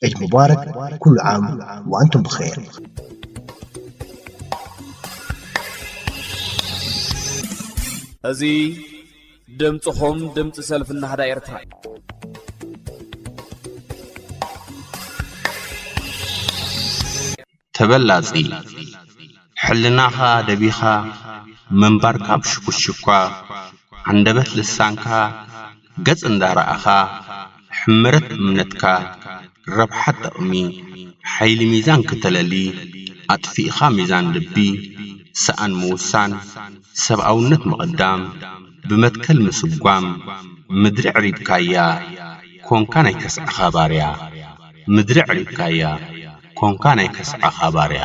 ዒድ ሙባረክ ኩሉ ዓም ወኣንቱም ብኼር። እዚ ድምፅኹም ድምፂ ሰልፊ ናህዳ ኤርትራ እዩ። ተበላጺ፣ ሕልናኻ ደቢኻ ምንባር ካብ ሽኩሽኳ፣ ዓንደበት ልሳንካ ገጽ እንዳረኣኻ፣ ሕምረት እምነትካ፣ ረብሓ ጥቕሚ፣ ሓይሊ ሚዛን ክተለሊ፣ ኣጥፊእኻ ሚዛን ልቢ፣ ሰኣን ምውሳን፣ ሰብኣውነት ምቕዳም፣ ብመትከል ምስጓም፣ ምድሪ ኣዕሪብካያ፣ ኮንካ ናይ ከስዐኻ ባርያ። ምድሪ ኣዕሪብካያ፣ ኮንካ ናይ ከስዐኻ ባርያ።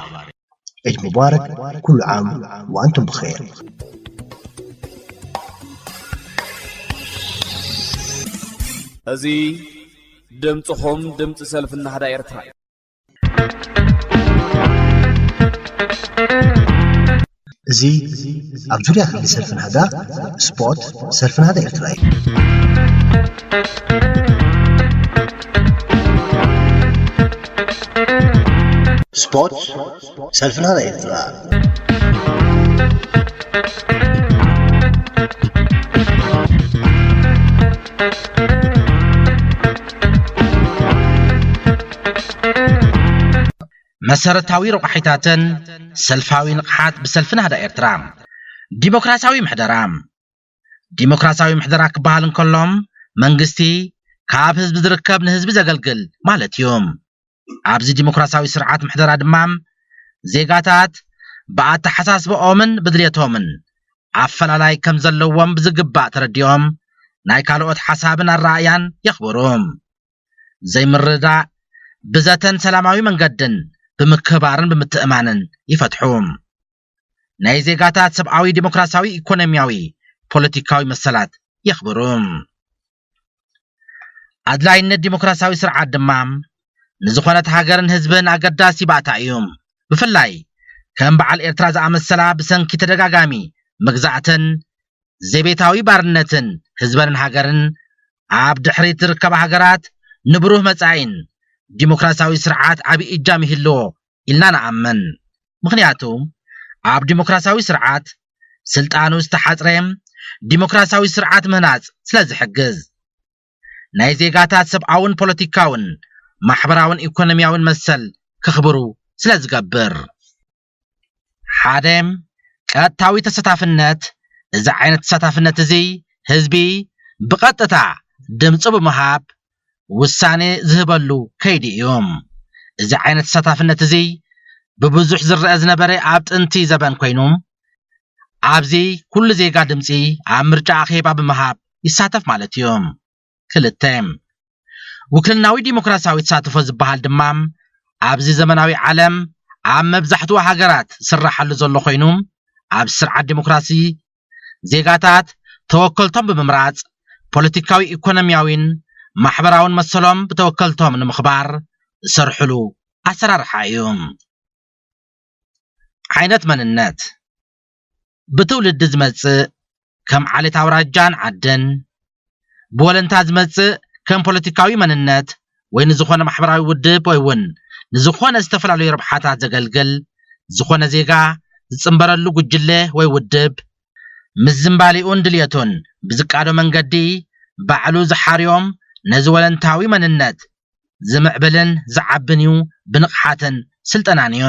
ዒድ ሙባረክ ኩሉ ዓም ወኣንቱም ብኸይር። እዚ ድምፅኹም ድምፂ ሰልፊ ናህዳ ኤርትራ እዩ። እዚ ኣብ ዙርያ ክሊ ሰልፊ ናህዳ ስፖርት ሰልፊ ናህዳ ኤርትራ እዩ። ስፖርት ሰልፊ ናህዳ ኤርትራ። መሰረታዊ ረቋሒታትን ሰልፋዊ ንቕሓት ብሰልፊ ናህዳ ኤርትራ። ዲሞክራሲያዊ ምሕደራ። ዲሞክራሲያዊ ምሕደራ ክበሃል እንከሎም መንግስቲ ካብ ህዝቢ ዝርከብ ንህዝቢ ዘገልግል ማለት እዩ። ኣብዚ ዲሞክራሲያዊ ስርዓት ምሕደራ ድማ ዜጋታት ብኣተሓሳስባኦምን ብድልየቶምን ኣፈላላይ ከም ዘለዎም ብዝግባእ ተረዲኦም ናይ ካልኦት ሓሳብን ኣረኣእያን የኽብሩ። ዘይምርዳእ ብዘተን ሰላማዊ መንገድን ብምክብባርን ብምትእማንን ይፈትሑ። ናይ ዜጋታት ሰብኣዊ፣ ዲሞክራሲያዊ፣ ኢኮኖሚያዊ፣ ፖለቲካዊ መሰላት የኽብሩ። ኣድላይነት ዲሞክራሲያዊ ስርዓት ድማ ንዝኾነት ሃገርን ህዝብን ኣገዳሲ ባእታ እዩ። ብፍላይ ከም በዓል ኤርትራ ዝኣመሰላ ብሰንኪ ተደጋጋሚ መግዛእትን ዘቤታዊ ባርነትን ህዝበንን ሃገርን ኣብ ድሕሪት ዝርከባ ሃገራት ንብሩህ መጻኢን ዲሞክራሲያዊ ስርዓት ዓቢ እጃም ይህልዎ ኢልና ንኣምን። ምኽንያቱ ኣብ ዲሞክራሲያዊ ስርዓት ስልጣኑ ዝተሓጽረ ዲሞክራሲያዊ ስርዓት ምህናጽ ስለ ዝሕግዝ። ናይ ዜጋታት ሰብኣውን ፖለቲካውን ማሕበራውን ኢኮኖሚያውን መሰል ከኽብሩ ስለ ዝገብር። ሓደ፣ ቀጥታዊ ተሳታፍነት። እዚ ዓይነት ተሳታፍነት እዚ ህዝቢ ብቐጥታ ድምፁ ብምሃብ ውሳኔ ዝህበሉ ከይዲ እዩ። እዚ ዓይነት ተሳታፍነት እዚ ብብዙሕ ዝረአ ዝነበረ ኣብ ጥንቲ ዘበን ኮይኑ ኣብዚ ኩሉ ዜጋ ድምፂ ኣብ ምርጫ ኣኼባ ብምሃብ ይሳተፍ ማለት እዩ። ክልተ፣ ውክልናዊ ዲሞክራሲያዊ ተሳትፎ ዝበሃል ድማ ኣብዚ ዘመናዊ ዓለም ኣብ መብዛሕትኡ ሃገራት ዝስራሓሉ ዘሎ ኮይኑ ኣብ ስርዓት ዲሞክራሲ ዜጋታት ተወከልቶም ብምምራፅ ፖለቲካዊ፣ ኢኮኖሚያዊን ማሕበራውን መሰሎም ብተወከልቶም ንምኽባር ዝሰርሕሉ ኣሰራርሓ እዩ። ዓይነት መንነት። ብትውልዲ ዝመጽእ ከም ዓሌት ኣውራጃን ዓድን፣ ብወለንታ ዝመጽእ ከም ፖለቲካዊ መንነት ወይ ንዝኾነ ማሕበራዊ ውድብ ወይ እውን ንዝኾነ ዝተፈላለዩ ረብሓታት ዘገልግል ዝኾነ ዜጋ ዝጽንበረሉ ጉጅለ ወይ ውድብ ምስ ዝምባሌኡን ድልየቱን ብዝቃዶ መንገዲ ባዕሉ ዝሓርዮም ነዚ ወለንታዊ መንነት ዝምዕብልን ዝዓብን እዩ ብንቕሓትን ስልጠናን እዩ።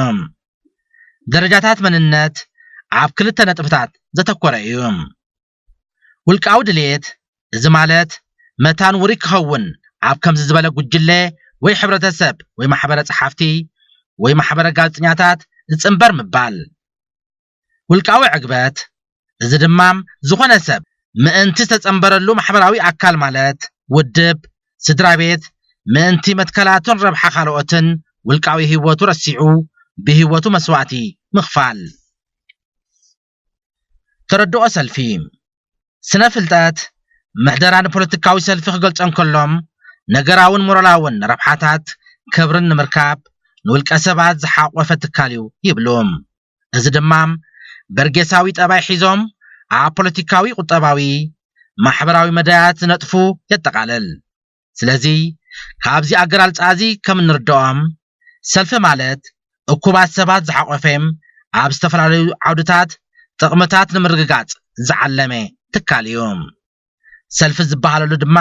ደረጃታት መንነት ኣብ ክልተ ነጥብታት ዘተኮረ እዩ። ውልቃዊ ድሌት፣ እዚ ማለት መታን ውሩይ ክኸውን ኣብ ከምዚ ዝበለ ጉጅለ ወይ ሕብረተሰብ ወይ ማሕበረ ጸሓፍቲ ወይ ማሕበረ ጋዜጠኛታት ዝጽንበር ምባል። ውልቃዊ ዕግበት፣ እዚ ድማ ዝኾነ ሰብ ምእንቲ ዝተጸንበረሉ ማሕበራዊ ኣካል ማለት ውድብ፣ ስድራ ቤት፣ ምእንቲ መትከላቱን ረብሓ ካልኦትን ውልቃዊ ህይወቱ ረሲዑ ብህይወቱ መስዋእቲ ምኽፋል። ተረድኦ ሰልፊ። ስነ ፍልጠት ምሕደራ ንፖለቲካዊ ሰልፊ ክገልጾ እንከሎም ነገራውን ሞራላውን ረብሓታት ክብርን ንምርካብ ንውልቀ ሰባት ዝሓቆፈ ትካል እዩ ይብሉ። እዚ ድማ በርጌሳዊ ጠባይ ሒዞም ኣብ ፖለቲካዊ፣ ቁጠባዊ፣ ማሕበራዊ መዳያት ዝነጥፉ የጠቓልል። ስለዚ ካብዚ ኣገላልጻ እዚ ከም እንርድኦም ሰልፊ ማለት እኩባት ሰባት ዝሓቆፈ ኣብ ዝተፈላለዩ ዓውድታት ጥቕምታት ንምርግጋጽ ዝዓለመ ትካል እዩ። ሰልፊ ዝበሃለሉ ድማ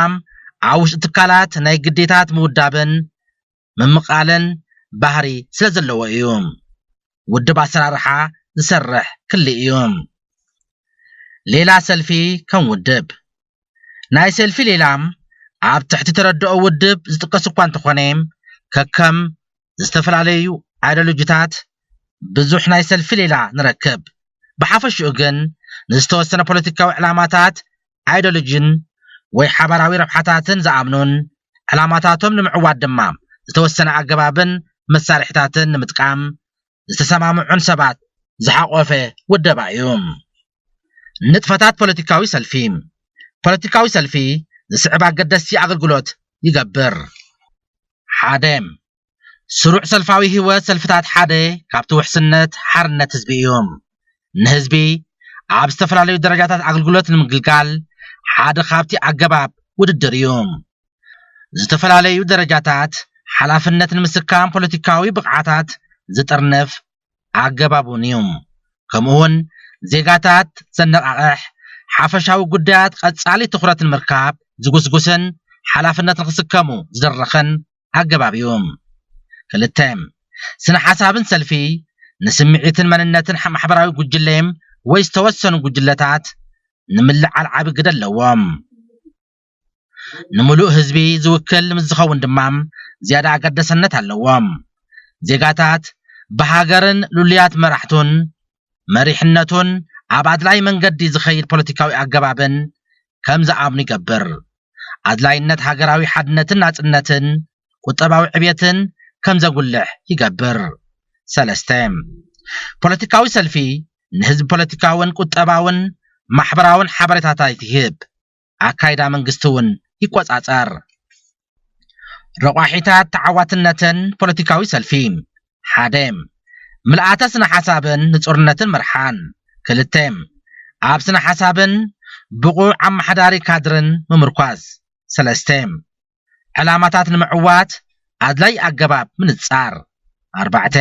ኣብ ውሽጢ ትካላት ናይ ግዴታት ምውዳብን ምምቓልን ባህሪ ስለ ዘለዎ እዩ። ውድብ ኣሰራርሓ ዝሰርሕ ክሊ እዩ። ሌላ ሰልፊ ከም ውድብ። ናይ ሰልፊ ሌላ ኣብ ትሕቲ ተረድኦ ውድብ ዝጥቀስ እኳ እንተኾነ ከከም ዝተፈላለዩ ኣይዲዮሎጂታት ብዙሕ ናይ ሰልፊ ሌላ ንረክብ። ብሓፈሽኡ ግን ንዝተወሰነ ፖለቲካዊ ዕላማታት ኣይዲዮሎጂን ወይ ሓባራዊ ረብሓታትን ዝኣምኑን ዕላማታቶም ንምዕዋት ድማ ዝተወሰነ ኣገባብን መሳርሒታትን ንምጥቃም ዝተሰማምዑን ሰባት ዝሓቆፈ ውደባ እዩ። ንጥፈታት ፖለቲካዊ ሰልፊ። ፖለቲካዊ ሰልፊ ዝስዕብ ኣገደስቲ ኣገልግሎት ይገብር። ሓደ፣ ስሩዕ ሰልፋዊ ህይወት ሰልፍታት ሓደ ካብቲ ውሕስነት ሓርነት ህዝቢ እዩ። ንህዝቢ ኣብ ዝተፈላለዩ ደረጃታት ኣገልግሎት ንምግልጋል ሓደ ካብቲ ኣገባብ ውድድር እዩ። ዝተፈላለዩ ደረጃታት ሓላፍነት ንምስካም ፖለቲካዊ ብቕዓታት ዝጥርንፍ ኣገባብ እውን እዩ። ከምኡ እውን ዜጋታት ዘነቓቕሕ ሓፈሻዊ ጉዳያት ቀጻሊ ትኹረት ንምርካብ ዝጉስጉስን ሓላፍነት ንክስከሙ ዝድርኽን ኣገባብ እዩ። ክልተ፣ ስነ ሓሳብን ሰልፊ ንስምዒትን መንነትን ማሕበራዊ ጉጅለ ወይ ዝተወሰኑ ጉጅለታት ንምልዓል ዓቢ ግደ ኣለዎም። ንምሉእ ህዝቢ ዝውክል ምስ ዝኸውን ድማ ዝያዳ ኣገደሰነት ኣለዎም። ዜጋታት ብሃገርን ልሉያት መራሕቱን መሪሕነቱን ኣብ ኣድላይ መንገዲ ዝኸይድ ፖለቲካዊ ኣገባብን ከም ዝኣምኑ ይገብር። ኣድላይነት ሃገራዊ ሓድነትን ናጽነትን ቁጠባዊ ዕብየትን ከም ዘጉልሕ ይገብር። ሰለስተ፣ ፖለቲካዊ ሰልፊ ንህዝቢ ፖለቲካውን ቁጠባውን ማሕበራውን ሓበሬታታት ይህብ። ኣካይዳ መንግስቲ እውን ይቆጻጸር። ረቋሒታት ተዓዋትነትን ፖለቲካዊ ሰልፊ። ሓደ፣ ምልኣተ ስነ ሓሳብን ንጹርነትን መርሓን። ክልተ፣ ኣብ ስነ ሓሳብን ብቑዕ ኣመሓዳሪ ካድርን ምምርኳስ። ሰለስተ፣ ዕላማታት ንምዕዋት ኣድላይ ኣገባብ ምንጻር። ኣርባዕተ፣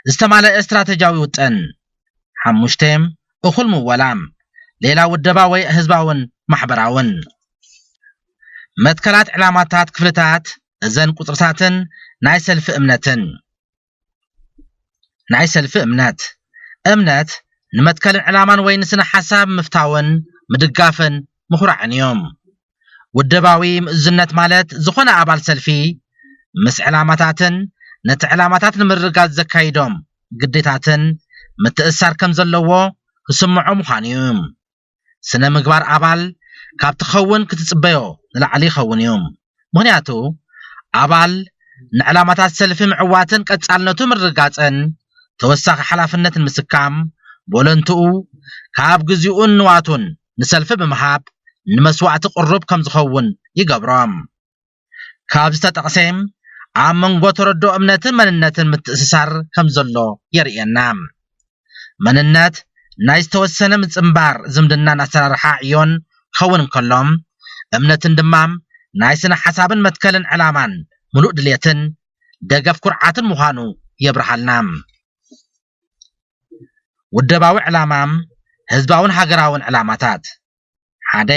ዝተማለአ ስትራተጂያዊ ውጥን። ሓሙሽተ፣ እኹል ምወላ፣ ሌላ ውደባ ወይ ህዝባውን ማሕበራውን። መትከላት ዕላማታት ክፍልታት እዘን ቁጽርታትን ናይ ሰልፊ እምነትን። ናይ ሰልፊ እምነት። እምነት ንመትከልን ዕላማን ወይ ንስነ ሓሳብ ምፍታውን ምድጋፍን ምኹራዕን እዮም። ውደባዊ ምእዙዝነት ማለት ዝኾነ ኣባል ሰልፊ ምስ ዕላማታትን ነቲ ዕላማታት ንምርጋጽ ዘካይዶም ግዴታትን ምትእሳር ከም ዘለዎ ክስምዖ ምዃኑ እዩ። ስነ ምግባር ኣባል ካብ ትኸውን ክትጽበዮ ንላዕሊ ይኸውን እዩ። ምኽንያቱ ኣባል ንዕላማታት ሰልፊ ምዕዋትን ቀጻልነቱ ምርጋጽን ተወሳኺ ሓላፍነትን ምስካም፣ ቦለንትኡ ካብ ግዜኡን ንዋቱን ንሰልፊ ብምሃብ ንመስዋእቲ ቅሩብ ከም ዝኸውን ይገብሮ። ካብ ዝተጠቕሰ ኣብ መንጎ ተረድኦ እምነትን መንነትን ምትእስሳር ከም ዘሎ የርእየና። መንነት ናይ ዝተወሰነ ምጽንባር ዝምድናን ኣሰራርሓ ዕዮን ክኸውን እንከሎ፣ እምነትን ድማ ናይ ስነ ሓሳብን መትከልን ዕላማን ምሉእ ድሌትን ደገፍ ኩርዓትን ምዃኑ የብርሃልና። ውደባዊ ዕላማ፣ ህዝባውን ሃገራውን ዕላማታት። ሓደ፣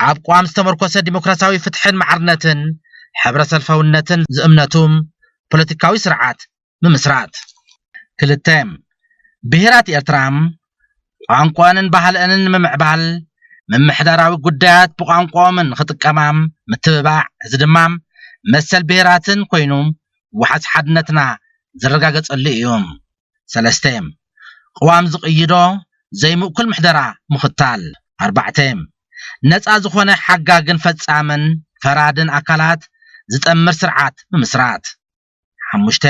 ኣብ ቅዋም ዝተመርኮሰ ዲሞክራሲያዊ ፍትሕን ማዕርነትን ሕብረ ሰልፋውነትን ዝእምነቱ ፖለቲካዊ ስርዓት ምምስራት። ክልተ፣ ብሄራት ኤርትራ ቋንቋንን ባህለንን ንምምዕባል ምምሕዳራዊ ጉዳያት ብቋንቋኦምን ክጥቀማ ምትብባዕ። እዚ ድማ መሰል ብሄራትን ኮይኑ ዋሕስ ሓድነትና ዝረጋገጸሉ እዩ። ሰለስተ፣ ቅዋም ዝቕይዶ ዘይምእኩል ምሕደራ ምኽታል። ኣርባዕተ፣ ነጻ ዝኾነ ሓጋግን ፈጻምን ፈራድን ኣካላት ዝጠምር ስርዓት ምምስራት። ሓሙሽተ፣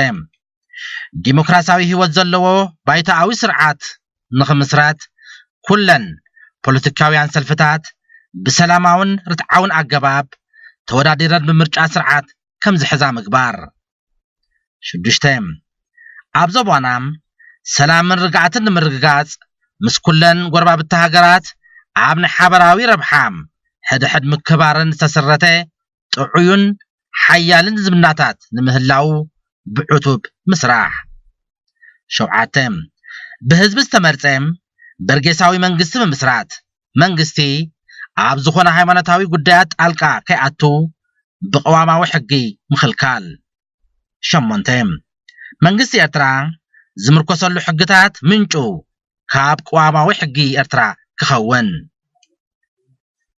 ዲሞክራሲያዊ ህይወት ዘለዎ ባይቶኣዊ ስርዓት ንኽምስረት ኩለን ፖለቲካውያን ሰልፍታት ብሰላማውን ርትዓውን ኣገባብ ተወዳዲረን ብምርጫ ስርዓት ከም ዝሕዛ ምግባር። ሽዱሽተ፣ ኣብ ዞባና ሰላምን ርግኣትን ንምርግጋጽ ምስ ኩለን ጎረባብቲ ሃገራት ኣብ ናይ ሓበራዊ ረብሓ ሕድሕድ ምክባርን ዝተሰረተ ጥዑይን ሓያልን ዝምድናታት ንምህላው ብዕቱብ ምስራሕ። ሸውዓተ፣ ብህዝቢ ዝተመርጸ በርጌሳዊ መንግስቲ ምምስራት። መንግስቲ ኣብ ዝኾነ ሃይማኖታዊ ጉዳያት ጣልቃ ከይኣቱ ብቅዋማዊ ሕጊ ምኽልካል። ሸሞንተ፣ መንግስቲ ኤርትራ ዝምርኮሰሉ ሕግታት ምንጩ ካብ ቅዋማዊ ሕጊ ኤርትራ ክኸውን።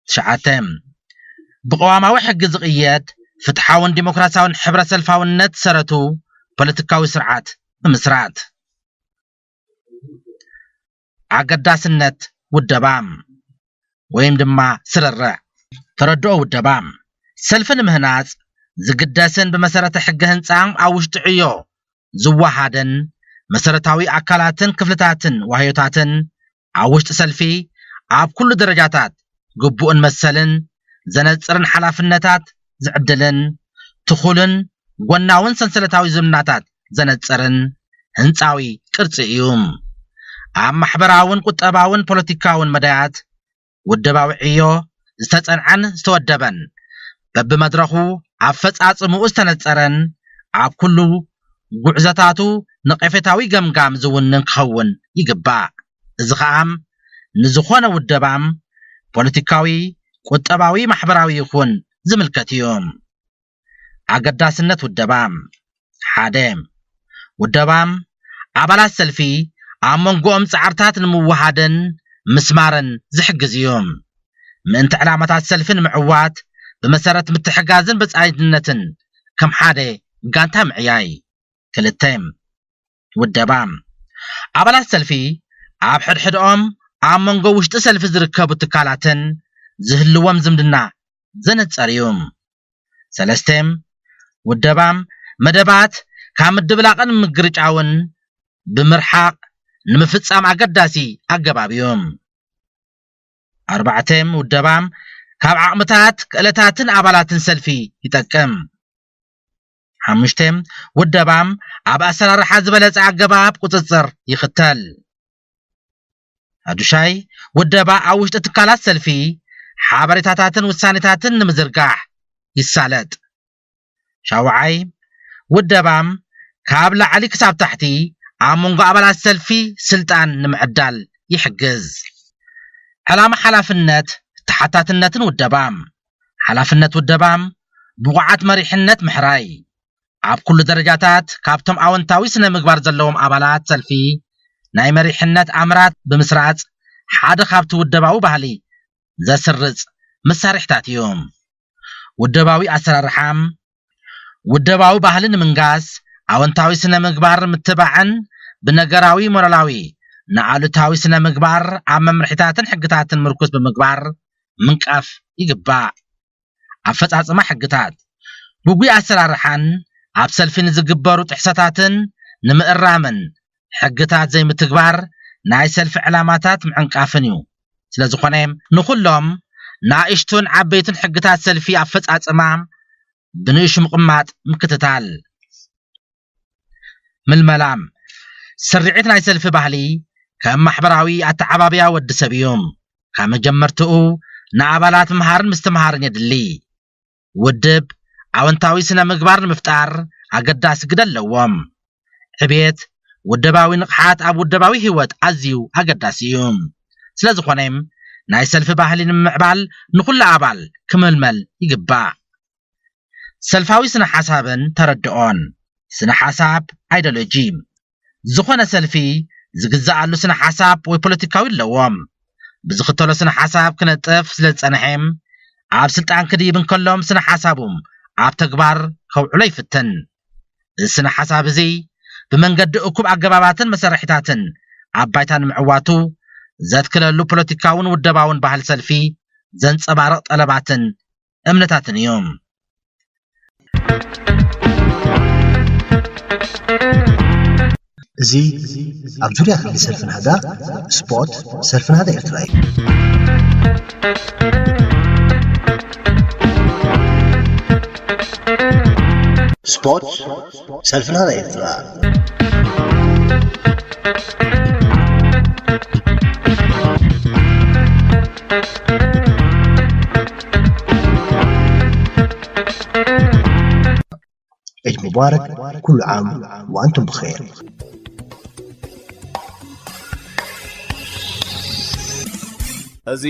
ትሽዓተ፣ ብቅዋማዊ ሕጊ ዝቕየድ ፍትሓውን ዲሞክራሲያውን ሕብረ ሰልፋውነት ሰረቱ ፖለቲካዊ ስርዓት ምምስራት። ኣገዳስነት ውደባ ወይም ድማ ስርርዕ። ተረድኦ ውደባ፣ ሰልፊ ንምህናጽ ዝግደስን ብመሰረተ ሕገ ህንጻ ኣብ ውሽጢ ዕዮ ዝወሃደን መሰረታዊ ኣካላትን ክፍልታትን ዋህዮታትን ኣብ ውሽጢ ሰልፊ ኣብ ኩሉ ደረጃታት ግቡእን መሰልን ዘነጽርን ሓላፍነታት ዝዕድልን ትኹልን ጎናውን ሰንሰለታዊ ዝምድናታት ዘነጽርን ህንጻዊ ቅርጺ እዩ። ኣብ ማሕበራውን ቁጠባውን ፖለቲካውን መዳያት ውደባዊ ዕዮ ዝተጸንዐን ዝተወደበን በብመድረኹ ኣፈጻጽምኡ ዝተነጸረን ኣብ ኩሉ ጉዕዘታቱ ነቐፌታዊ ገምጋም ዝውንን ክኸውን ይግባእ። እዚ ኸኣ ንዝኾነ ውደባ ፖለቲካዊ፣ ቁጠባዊ፣ ማሕበራዊ ይኹን ዝምልከት እዩ። ኣገዳስነት ውደባ። ሓደ፣ ውደባ ኣባላት ሰልፊ ኣብ መንጎኦም ጻዕርታት ንምውሃድን ምስማርን ዝሕግዝ እዩ። ምእንቲ ዕላማታት ሰልፊ ንምዕዋት ብመሰረት ምትሕጋዝን ብጻይነትን ከም ሓደ ጋንታ ምዕያይ። ክልተ፣ ውደባ ኣባላት ሰልፊ ኣብ ሕድሕድኦም ኣብ መንጎ ውሽጢ ሰልፊ ዝርከቡ ትካላትን ዝህልዎም ዝምድና ዘነጸር እዩ። ሰለስተ፣ ውደባ መደባት ካብ ምድብላቕን ምግርጫውን ብምርሓቕ ንምፍጻም ኣገዳሲ ኣገባብ እዩ። ኣርባዕተ፣ ውደባ ካብ ዓቕምታት ክእለታትን ኣባላትን ሰልፊ ይጠቅም። ሓሙሽተ፣ ውደባ ኣብ ኣሰራርሓ ዝበለጸ ኣገባብ ቁጽጽር ይኽተል። ሓዱሻይ፣ ውደባ ኣብ ውሽጢ ትካላት ሰልፊ ሓበሬታታትን ውሳኔታትን ንምዝርጋሕ ይሳለጥ። ሻውዓይ፣ ውደባ ካብ ላዕሊ ክሳብ ታሕቲ ኣብ መንጎ ኣባላት ሰልፊ ስልጣን ንምዕዳል ይሕግዝ። ዕላማ ሓላፍነት ተሓታትነትን ውደባ። ሓላፍነት ውደባ ብቑዓት መሪሕነት ምሕራይ። ኣብ ኩሉ ደረጃታት ካብቶም ኣወንታዊ ስነ ምግባር ዘለዎም ኣባላት ሰልፊ ናይ መሪሕነት ኣምራት ብምስራጽ ሓደ ካብቲ ውደባዊ ባህሊ ዘስርጽ መሳርሕታት እዩ። ውደባዊ ኣሰራርሓ፣ ውደባዊ ባህሊ ንምንጋስ ኣወንታዊ ስነ ምግባር ምትባዕን ብነገራዊ ሞራላዊ ንኣሉታዊ ስነ ምግባር ኣብ መምርሒታትን ሕግታትን ምርኩስ ብምግባር ምንቃፍ ይግባእ። ኣፈጻጽማ ሕግታት፣ ግጉይ ኣሰራርሓን ኣብ ሰልፊ ንዝግበሩ ጥሕሰታትን ንምእራምን ሕግታት ዘይምትግባር ናይ ሰልፊ ዕላማታት ምዕንቃፍን እዩ። ስለ ዝኾነ ንኹሎም ንኣሽቱን ዓበይቱን ሕግታት ሰልፊ ኣፈጻጽማ ብንእሹ ምቕማጥ ምክትታል። ምልመላ፣ ስርዒት ናይ ሰልፊ ባህሊ ከም ማሕበራዊ ኣተዓባብያ ወዲ ሰብ እዩ። ካብ መጀመርትኡ ንኣባላት ምሃርን ምስትምሃርን የድሊ። ውድብ ኣወንታዊ ስነ ምግባር ንምፍጣር ኣገዳሲ ግደ ኣለዎም። ዕቤት ውደባዊ ንቕሓት ኣብ ውደባዊ ህይወት ኣዝዩ ኣገዳሲ እዩ። ስለ ዝኾነ ናይ ሰልፊ ባህሊ ንምምዕባል ንኹሉ ኣባል ክምልመል ይግባእ። ሰልፋዊ ስነ ሓሳብን ተረድኦን። ስነ ሓሳብ፣ ኣይዲዮሎጂ፣ ዝኾነ ሰልፊ ዝግዛኣሉ ስነ ሓሳብ ወይ ፖለቲካዊ ኣለዎም። ብዝኽተሎ ስነ ሓሳብ ክነጥፍ ስለ ዝጸንሐ ኣብ ስልጣን ክድይብ እንከሎም ስነ ሓሳቦም ኣብ ተግባር ከውዕሎ ይፍትን። እዚ ስነ ሓሳብ እዚ ብመንገዲ እኩብ ኣገባባትን መሰርሒታትን ኣብ ባይታ ንምዕዋቱ ዘትክለሉ ፖለቲካውን ውደባውን ባህል ሰልፊ ዘንጸባርቕ ጠለባትን እምነታትን እዩ። እዚ ኣብ ዙርያ ክንዲ ሰልፊ ናህዳ ስፖት ሰልፊ ናህዳ ኤርትራ እዩ። ስፖት ሰልፊ ናህዳ ኤርትራ። ዒድ ሙባረክ፣ ኩሉ ዓም ወኣንቱም ብኸይር። እዚ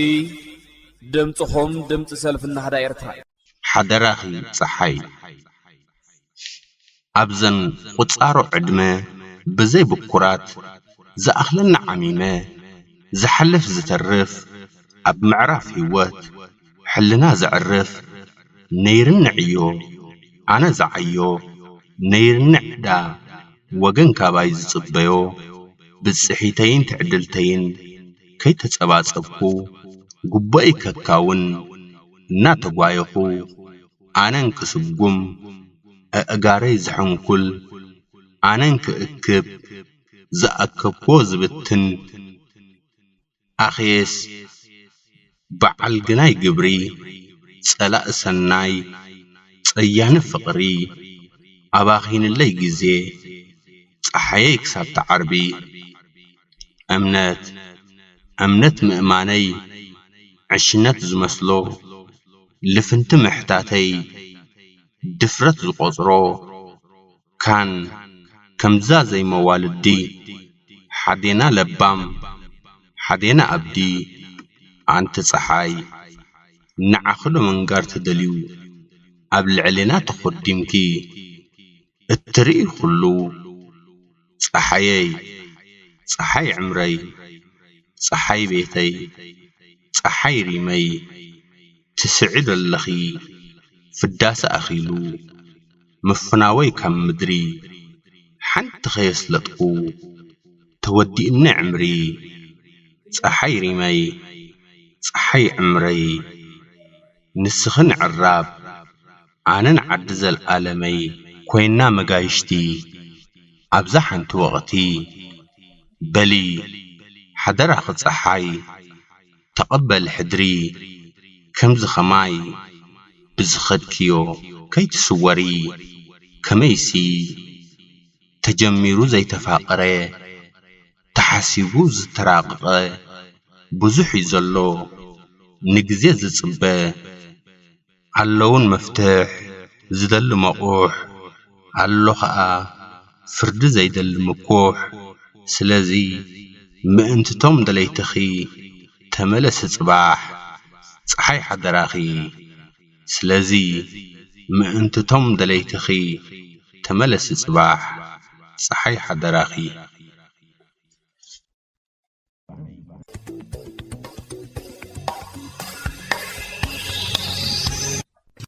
ድምፅኹም ድምፂ ሰልፊ ናህዳ ኤርትራ እዩ። ሓደራኺ ፀሓይ፣ ኣብዘን ቁፃሮ ዕድመ ብዘይ ብኩራት ዝኣኽለና ዓሚመ፣ ዝሓልፍ ዝተርፍ ኣብ ምዕራፍ ህይወት ሕልና ዘዕርፍ ነይርኒ ዕዮ፣ ኣነ ዝዓዮ ነይርኒ ዕዳ፣ ወገን ካባይ ዝጽበዮ ብጽሒተይን ትዕድልተይን ከይተጸባጸብኩ፣ ጉቦይ ከካውን እናተጓየኹ፣ ኣነን ክስጉም ኣእጋረይ ዝሕንኩል፣ ኣነን ክእክብ ዝኣከብክዎ ዝብትን፣ ኣኽየስ በዓል ግናይ ግብሪ፣ ጸላኢ ሰናይ፣ ጸያኒ ፍቕሪ፣ ኣባኺንለይ ግዜ፣ ጸሓየይ ክሳብ ትዓርቢ። እምነት፣ እምነት ምእማነይ፣ ዕሽነት ዝመስሎ፣ ልፍንቲ ምሕታተይ፣ ድፍረት ዝቖጽሮ፣ ካን ከምዛ ዘይመዋልዲ፣ ሓዴና ለባም፣ ሓዴና ኣብዲ፣ ኣንቲ ጸሓይ፣ ንዓኺ ዶ ምንጋር ተደልዩ፣ ኣብ ልዕሌና ተኾዲምኪ፣ እትርኢ ኩሉ፣ ጸሓየይ፣ ጸሓይ ዕምረይ፣ ጸሓይ ቤተይ፣ ጸሓይ ሪመይ፣ ትስዒ ደለኺ ፍዳስ ኣኺሉ ምፍናወይ ካብ ምድሪ ሓንቲ ከየስለጥኩ ተወዲእኒ ዕምሪ። ጸሓይ ሪመይ፣ ጸሓይ ዕምረይ፣ ንስኽን ዕራብ ኣነን ዓዲ ዘልኣለመይ ኮይና መጋይሽቲ ኣብዛ ሓንቲ ወቕቲ። በሊ ሓደራኺ ጸሓይ ተቐበሊ ሕድሪ ከምዚ ኸማይ ብዝኸድክዮ ከይትስወሪ። ከመይሲ ተጀሚሩ ዘይተፋቐረ ተሓሲቡ ዝተራቐቐ ብዙሕ እዩ ዘሎ ንግዜ ዝጽበ። ኣለውን መፍትሕ ዝደሊ መቑሕ ኣሎ ኸኣ ፍርዲ ዘይደሊ ምኩሕ። ስለዚ ምእንትቶም ደለይትኺ ተመለሲ ጽባሕ ጸሓይ ሓደራኺ። ስለዚ ምእንትቶም ደለይትኺ ተመለሲ ጽባሕ ጸሓይ ሓደራኺ።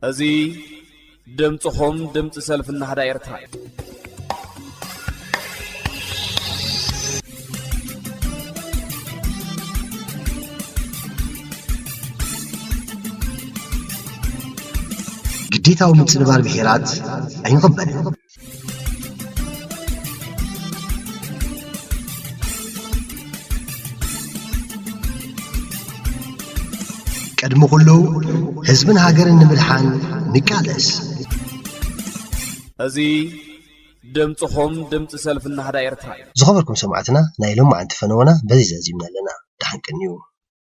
እዚ ድምፅኹም ድምፂ ሰልፊ ናህዳ ኤርትራ እዩ። ግዴታዊ ምጽንባር ብሄራት ኣይንቕበልን። ቅድሚ ኩሉ ህዝብን ሃገርን ንምድሓን ንቃለስ። እዚ ድምፅኹም ድምፂ ሰልፊ ናህዳ ኤርትራ እዩ። ዝኸበርኩም ሰማዕትና ናይ ሎማዓንቲ ፈነወና በዚ ዘዚምና ኣለና። ደሓን ቅንዩ።